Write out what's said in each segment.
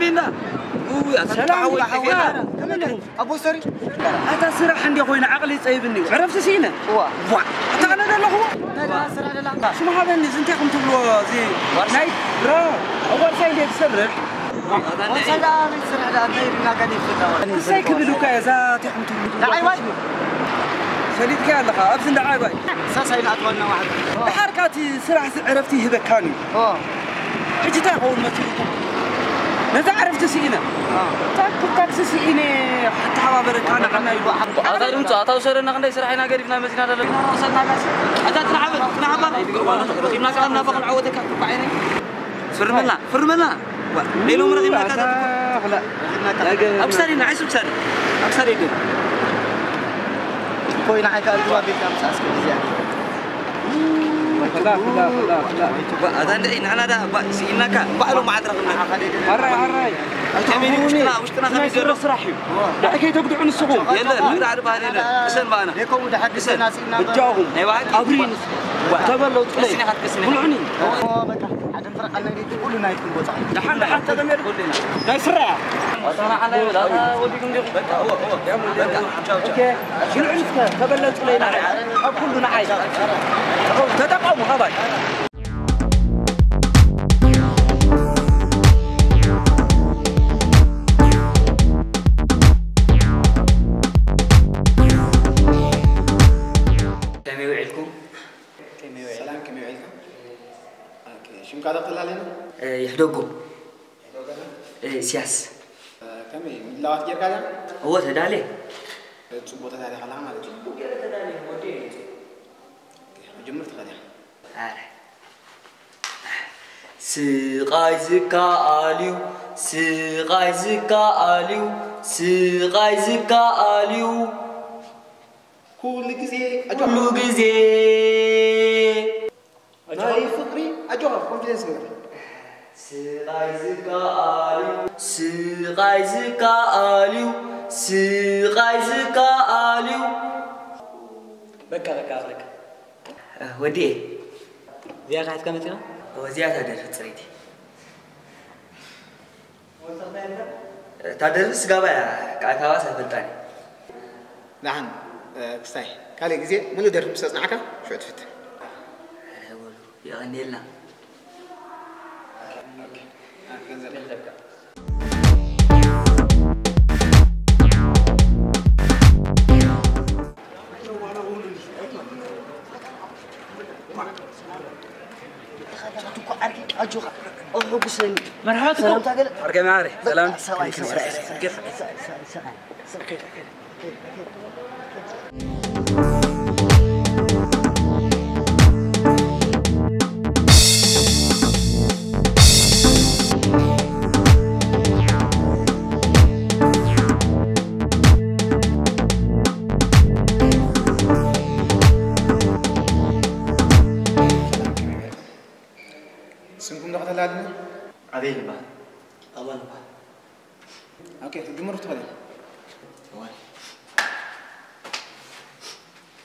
ቢና። ውይ፣ ኣታ ሰላም ተዓወት ዲኻ? ከመይ ነህ? ኣቦ ሰሪ። ኣታ ስራሕ እንዲ ኮይኑ ዓቕሊ ይጸይብኒ። ዕረፍቲ ስኢነ። እዋ። ዋ፣ ኣታ ኣነ ዘለኹ። እንታይ ደኣ ስራሕ ደኣ? ሽሙ ሃበኒ፣ እዚ እንታይ ከም ትብልዎ፣ እዚ ናይ ድሮ ኣብ ዋርሳይ እንዴ ትሰርሕ? ዋርሳይ ደኣ፣ ኣበይ ትሰርሕ ደኣ? እንታይ ኢልና ከን ይፍለጥ? ክሳይ ክብል እኳ እየ፣ እዛ እንታይ ከም ትብሉ? ንዓይ ባይ? ሰሊጥካ ኣለኻ፣ ኣብዚ ንዓይ ባይ። ሳሳይ ንኣትወልና ዋሕድ። ድሓር ከኣ እቲ ስራሕ እዚ ዕረፍቲ ይህበካን እዩ። ኦ። ሕጂ እንታይ ይኸውን መሲልኩም? ነዛ ዕረፍቲ ስኢነ። አ። ታክ-፣ ታክሲ ስኢነ ክተሓባበረካ ንዓና ኢሉ። ኣታ ድምፂ፣ ኣታ ውሰደና፣ ክንደይ ስራሕ ኢና ገዲፍና መፂና ዘለና። ኣታ ትናሓበል፣ ትናሓባ። ረኺብና ከኣ እናበ ክንዓወተካ፣ ባዕይነ። ፍርመላ፣ ፍርመላ። ዋ፣ ሌሎ ምረኺብና ኣታ ከኣ። ክላ-፣ ኣክሳሪ፣ ንዓይስ ኣክሳሪ። ኣክሳሪ ግን። ኮይ፣ ንዓይ ከኣ ግባ ቢልካ ምሳስ ከዚያ። ክላ፣ ክላ፣ ክላ፣ ክላ። ባ-፣ ኣታ እንድዒ ንሕና ዳ ባ-፣ ስኢናካ ባዕሉ መዓት ረኽብና። ሓራይ፣ ሓራይ። ከመይ ውሽጥና፣ ውሽጥና ናይ ከመይ ስረ ዘሎ? ስራሕ እዩ። ንዓይ ከይተጉድዑ ንስኹም። የለ፣ ንግዳ ዓዲ ባህል የለ። እሰን ባና። ደይ ከምኡ ደሓር እሰን። ግዜና ስኢና እምበር። ብጃኹም። ናይ ባሓቂ። ኣብሪ ባ-፣ ተበለው ጥለይ። እስኒ ሓትክስኒ። ብልዑኒ። ኦ፣ በቃ። ሓደ ፍረቃ ናይ ኩሉ ናይ ኩሉ ቦታ። ደሓን፣ ደሓን፣ ተገመድ። ናይ ስረ። ኣታ ንዓና ይበል። ኣታ ወዲኩም ዲኹም? በቃ፣ እወ፣ እወ። በቃ፣ ቻው፣ ቻው። ኦኬ። ሽልዑ እስከ ተበለጹ ለይ ንዓይ። ካብ ኩሉ ንዓይ። ተጠቀሙ፣ ሃባይ። ከመይ ውዒልኩም? ከመይ ውዒልኩም? ሰላም፣ ከመይ ውዒልካ? ኦኬ፣ ሽምካ ዶ ክተላለና? እ፣ ይሕደጎ። እ፣ ኢሳያስ። ከመይ ምድላዋት ጌርካ ዲኻ? እወ፣ ተዳልየ። ጽቡቕ ተዳሊኻ ኣለኻ ማለት እዩ። ጽቡቕ ገይረ ተዳልየ፣ ወዲ እየ። ኦኬ፣ ክጅምር ትኽእል ኢኻ። ኣረ። ስቓይ ዝከኣል እዩ፣ ስቓይ ዝከኣል እዩ፣ ስቓይ ዝከኣል እዩ። ኩሉ ግዜ ኣጆኻ። ኩሉ ግዜ። ናይ ፍቕሪ ኣጆኻ፣ ኮንፊደንስ ግበር። ስቓይ ዝከኣል እዩ፣ ስቓይ ዝከኣል እዩ፣ ስቓይ ዝከኣል እዩ። በቃ፣ በቃ፣ በቃ። ወዲኤ። እዚኣ ካሕትካ መጺኻ? እወ፣ እዚኣ እታ ደርፊ ጽረይቲ። እታ ደርፊ ስጋባ እያ፣ ከኣ ካባስ ኣይፈልጣን እየ። ደሓን፣ እ፣ ክስታይ፣ ካልእ ግዜ ምሉእ ደርፊ ምስ ኣጽናዕካ፣ ሽዑ ትፍትን። ኣረ በሉ፣ የቐንየልና። ኦኬ፣ አ፣ ገንዘብ። ገንዘብ ከ? መርሓባ ትኩም። ሰላምታ ገለ? ዓርከይ መዓረይ፣ ሰላም? በቃ፣ ሰብኣይ፣ ሰብኣይ፣ ሰብኣይ፣ ሰብኣይ፣ ሰብኣይ። ስምኩም ዶ ከተላልና? ኣቤል ይበሃል። ኣማን ይበሃል። ኦኬ፣ ክትጅምሩ ትኽእል ኢኻ።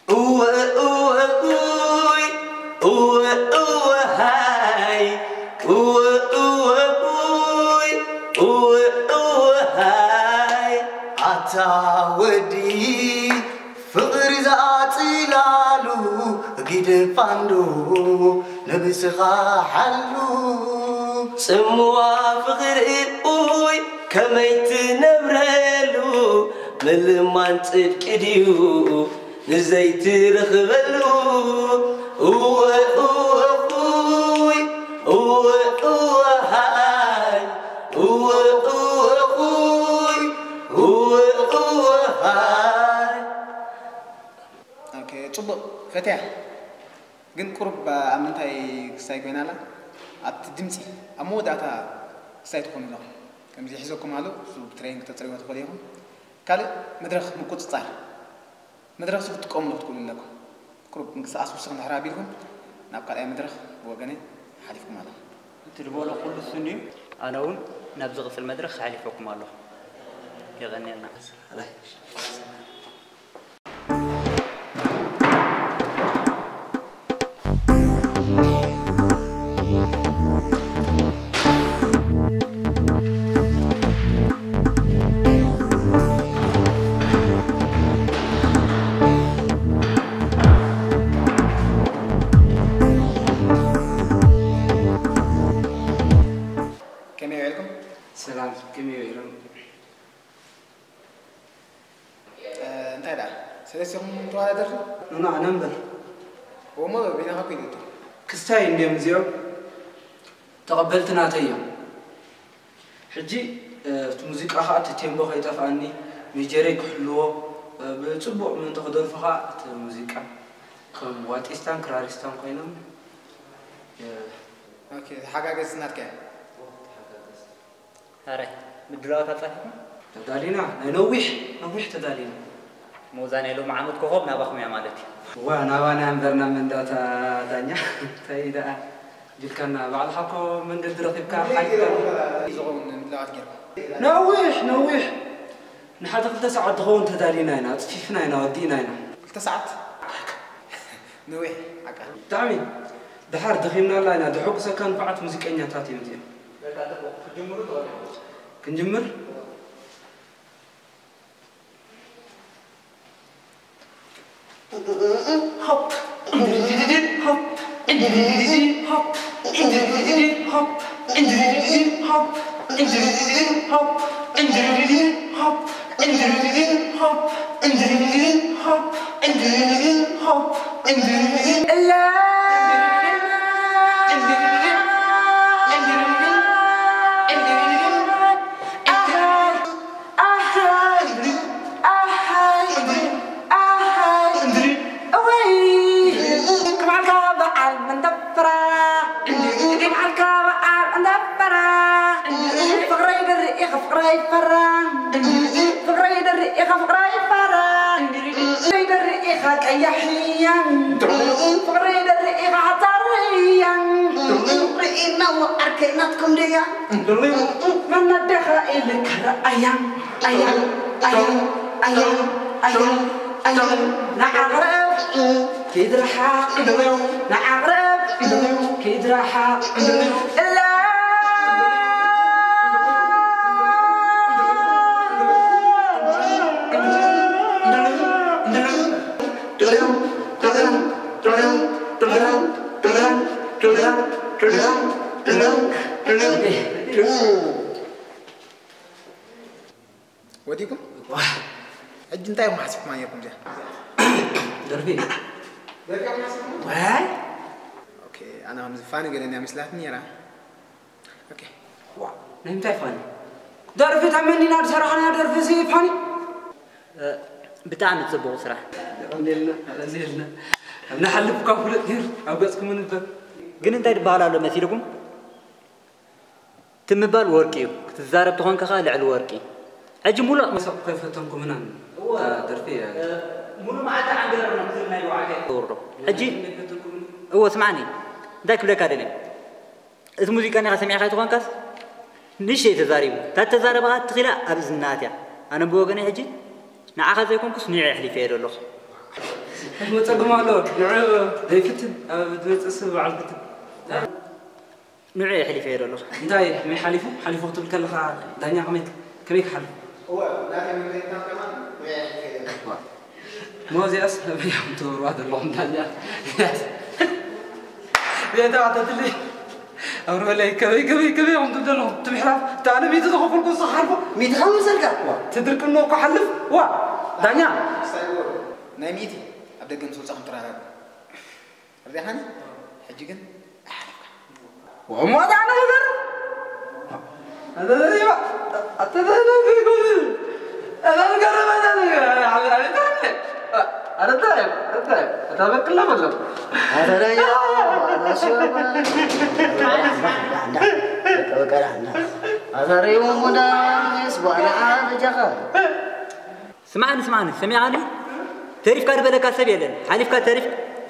እወ፣ እወ፣ ኡይ፣ እወ፣ እወ፣ ሃይ፣ እወ፣ እወ፣ ኡይ፣ እወ፣ እወ፣ ሃይ። ኣታ ወዲ ፍቕሪ ዝኣጽላሉ ግደፋ እንዶ ነብስኻ ሓሉ። ጽምዋ ፍቕሪ ኡይ ከመይ ትነብረሉ? ምልማን ጽድቂ ድዩ ንዘይትረኽበሉ? እወ እወ ኡይ፣ እወ እወ ሃይ፣ እወ እወ ኡይ፣ እወ እወ ሃይ። ኦኬ፣ ጽቡቕ ፈትያ። ግን ቁሩብ ኣብ ምንታይ ክስታይ ኮይና ኣላ? ኣብቲ ድምጺ፣ ኣብ መወዳእታ ክስታይ ትኾኑ ኣለኹም። ከምዚ ሒዘኩም ኣሎ፣ እሱ ብትሬኒንግ ክተጽርይዎ ትኽእሉ ኢኹም። ካልእ መድረኽ ምቁጽጻር፣ መድረኽ እዚ ክትጥቀሙሉ ክትክእሉ ኣለኩም። ቁሩብ ምንቅስቓስ ውስኽ እንድሕር ኣቢልኩም፣ ናብ ካልኣይ መድረኽ ብወገነይ ሓሊፍኩም ኣለኹም። እቲ ዝበሎ ኩሉ እሱ እንድዩ፣ ኣነ እውን ናብ ዝቕጽል መድረኽ ሓሊፈኩም ኣለኹ። የቐንየልና። ከመይ ውዒልኩም? ሰላም፣ ከመይ ውዒሎም? እ፣ እንታይ ደኣ? ሰለስቲኹም ተወዳደርቲ? ኖኖ፣ ኣነ እምበር። እሞ በይንኻ እኮ ኢሉቶ። ክስታይ እንድዮም እዚኦም። ተቐበልቲ ናተይ እዮም። ሕጂ፣ እ፣ እቲ ሙዚቃ ኸኣ እቲ ቴምቦ ከይጠፍኣኒ፣ ሜጀረይ ክሕልዎ፣ እ፣ ብጽቡቕ ምእንቲ ክደርፉ ኸኣ እቲ ሙዚቃ ከም ዋጢስታን ክራሪስታን ኮይኖም፣ እ፣ ኦኬ፣ ተሓጋገዝቲ ናትካ እዮም። ኣረ፣ ምድላዋት ኣጻፊኹም? ተዳሊና፣ ናይ ነዊሕ፣ ነዊሕ ተዳሊና። ሞዛ ናይ ሎሚ ዓመት ኮኸብ ናባኹም እያ ማለት እዩ። ዋ፣ ናባና እምበር ናብ መንዳእታ ዳኛ። እንታይ ደኣ ቢልካና፣ ባዕልኻ እኮ መንገዲ ረኺብካ ሓይልካ። ዝኸውን ምድላዋት ጌርኩም። ነዊሕ፣ ነዊሕ። ንሓደ ክልተ ሰዓት ዝኸውን ተዳሊና ኢና፣ ኣጽፊፍና ኢና፣ ወዲእና ኢና። ክልተ ሰዓት? ነዊሕ ሓቃ። ብጣዕሚ። ደሓር ደኺምናላ ኢና፣ ደሐጉሰካ ንፉዓት ሙዚቀኛታት እዮም እዚኦም። ክንጅምር? ሆፕ። ሆፕ። ሆፕ። ፍቕረይ ድርኢ ፍቕረይ ፈራ ፍቕረይ ድርኢ ፍቕረይ ፈራ ፍቕረይ ድርኢ ቀያሕያን ፍቕረይ ድርኢ ሓታርያን ርኢናዎ ዓርከይ ናትኩም ድያ መናደኻ ኢልካ ኣያ ኣያ ኣያ ኣያ ኣያ ኣያ ንዓቕረብ ከይድረሓቕ ንዓቕረብ ከይድረሓቕ እላ ወዲኩም ሕጂ እንታይ ኢኹም ሓሲብኩም ኣየኩም እዚኣ ደርፊ ደርፊ ኢኹም ሓሲብኩም ዋይ ኦኬ ኣነ ከም ዝፋኒ ገለኒ ምስላትኒ ነራ ኦኬ ዋ ናይ ምንታይ ፋኒ ደርፊ ተመኒና ዝሰራሕና ደርፊ ሲ ፋኒ ብጣዕሚ ጽቡቕ ስራሕ ቀንዴልና ቀንዴልና ኣብ ንሓልፍ እኳ ፍሉጥ ነይሩ ኣብ ገጽኩም ንበር ግን እንታይ ዝበሃል ኣሎ መሲልኩም ትምባል ወርቂ እዩ ክትዛረብ ተኾንካ ኸዓ ልዕሊ ወርቂ ሕጂ ሙሉእ መሰቕ ከይፈተንኩምና ደርፊ ሙሉ መዓልቲ ዓንገረብና ክብል ናይ ብባዕከ ተወርዶ ሕጂ እዎ ስምዓኒ እንታይ ክብለካ ደልየ እቲ ሙዚቃ ኒኻ ሰሚዕካ ተኾንካስ ንእሽተይ ተዛሪቡ እታ ተዛረባ ትኺላ ኣብ እዝናት እያ ኣነ ብወገነይ ሕጂ ንዓኻ ዘይኮንኩስ ንዑ የሕሊፈ እየ ዘለኹ መፀግም ኣሎ ንዑ ዘይፍትን ኣብ ዝመፅእ ስብ በዓል ፍትን ንዑ የሕሊፈ እየ ዘለኹ እንታይ ከመይ ሓሊፉ ሓሊፉ ክትብል ከለኻ ዳኛ ከመይ ከመይ ክሓልፍ እወ ናተይ ምክንያት ከማን ንዑ የሕሊፈ እየ ዘለኹ ሞዚያስ በያም ትብርዋ ዘለኹም ዳኛ ቤታ ኣተትልይ ኣውርበለይ ከበይ ከበይ ከበይ ኹም ትብደሎ ትምሕላፍ እታ ኣነ ሚእቲ ዝኸፈልኩ ንስኻ ሓልፎ ሚእቲ ካብ መሰልካ ዋ ትድርቅኖ እኮ ሓልፍ ዋ ዳኛ ናይ ሚእቲ ኣብ ደገ ምስ ወፃኹም ተራራብ ርዲኻኒ ሕጂ ግን ኣይሓለፍካ ወሞታ ነገር ስማዕኒ ስማዕኒ ሰሚዓኒ ተሪፍካ ዝበለካ ሰብ የለን ሓሊፍካ ተሪፍ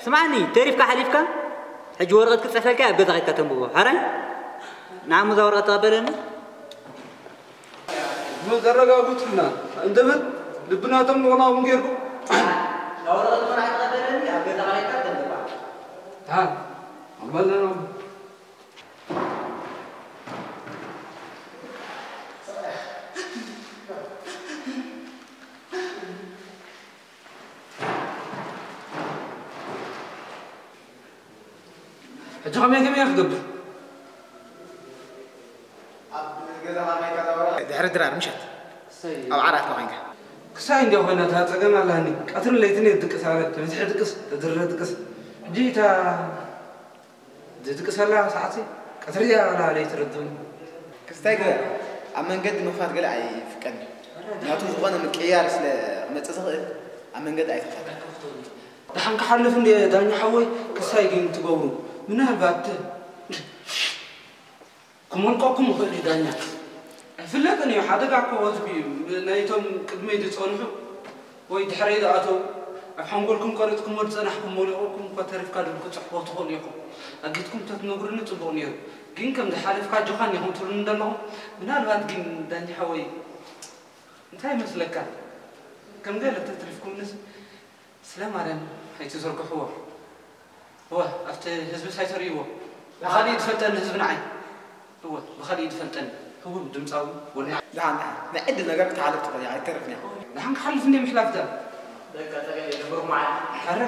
ስማዕኒ ተሪፍካ ሓሊፍካ ሕጂ ወረቐት ክፅሕፈልካ ኣብ ገዛ ኸድካ ተንብቦ ሓራይ ንዓሙ እዛ ወረቐት ተቐበለኒ ዘረጋጉትና እንደምን ልብናቶም ንቕናቑም ጌርኩም ሕጂ ከመይ ከመይ ክገብር ድሕሪ ድራር ምሸት ኣብ ዓራት ኮ ኮይንካ። ክሳይ እንዲያ ኮይና እታ ጸገም ኣላኒ። ቀትርን ለይትን እየ ድቅስ ኣለ። ተበዝሐ ድቅስ፣ ተድርረ ድቅስ። ሕጂ እታ ዝድቅሰላ ሰዓት ቀትሪ እያ ኣላ ለይቲ ርድም። ክስታይ ግበር። ኣብ መንገዲ ምኽፋት ገለ ኣይፍቀድን። ምኽንያቱ ዝኾነ ምቅይያር ስለ ክመጽእ ዝኽእል ኣብ መንገዲ ኣይትኽፈት። ደሓን ክሓልፍ እንደ ዳኛ ሓወይ ክሳይ ግን ትገብሩ። ምናልባት ክመልቀኩም ይኽእል እዩ ዳኛ። ኣይፍለጥን እዩ፣ ሓደጋ እኮ ህዝቢ እዩ። ናይቶም ቅድመይ ዝጸንሑ ወይ ድሕረይ ዝኣተው ኣብ ሓንጎልኩም ቀሪጽኩሞ ዝጸናሕኩም መሊቑኩም እኳ ተሪፍካ ድብል ክጽሕፎ ትኽእሉ ኢኹም። ኣጊድኩም ተትነግሩኒ ጽቡቕ ነይሩ። ግን ከም ዝሓለፍካ ጆኻን ኢኹም ትብሉኒ ዘለኹም። ምናልባት ግን ዳኛ ሓወይ እንታይ ይመስለካ? ከም ገለ ተትሪፍኩምንስ ስለ ማርያም ኣይትዘርግሕዎ። እወ፣ ኣብቲ ህዝብስ ኣይተርእይዎ። ብኻሊእ ዝፈልጠኒ ህዝቢ ንዓይ። እወ፣ ብኻሊእ ዝፈልጠኒ ህቡብ ድምፃዊ ወና። ደሓን፣ ደሓን። ናይ ዕድል ነገር ክትሓልፍ ትኽእል እያ፣ ኣይተርፍን እያ። ደሓን ክሓልፍ እንደ ምሕላፍ ዳ። በቃ፣ ተገየ፣ ንብሩኽ መዓልቲ። ኣረ።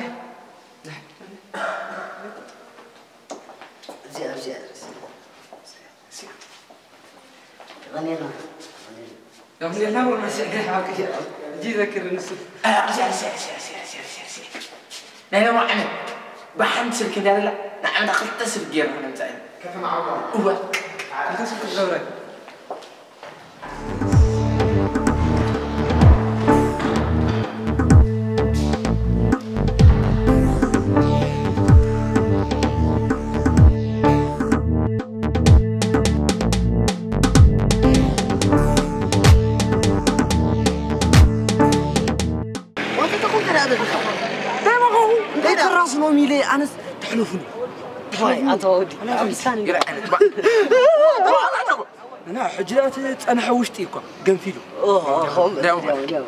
እዚኣ፣ እዚኣ፣ እዚኣ። የቐንየልና። የቐንየልና። የቐንየልና ወላ ስዕዲ ሓቂ። እጂ ይዘክር ንሱ። እ፣ ኣርሲ፣ ኣርሲ፣ ኣርሲ። ናይ ሎሚ ዓመት ብሓንቲ ስልኪ እንድያ ዘላ፣ ንዓመታ ክልተ ስልኪ ጌርና ነምጻእ ኢና። ከተማ ዓውራ። እወ። ክልተ ስልኪ ክገብረ። ዋንታ ተኾንካ ደኣ በልካ። እንታይ በኸው? እንታይ ደኣ? ክራስ ሎሚ ኢለ ኣነስ ተሕለፉኒ። ዋይ፣ ኣቶ ወዲ። እና ሕጂ ደኣ እቲ ጸንሐ ውሽጢ እኮ ገንፊሉ። ኦ፣ ኦ፣ ኦ፣ ደው በል። ደው፣ ደው።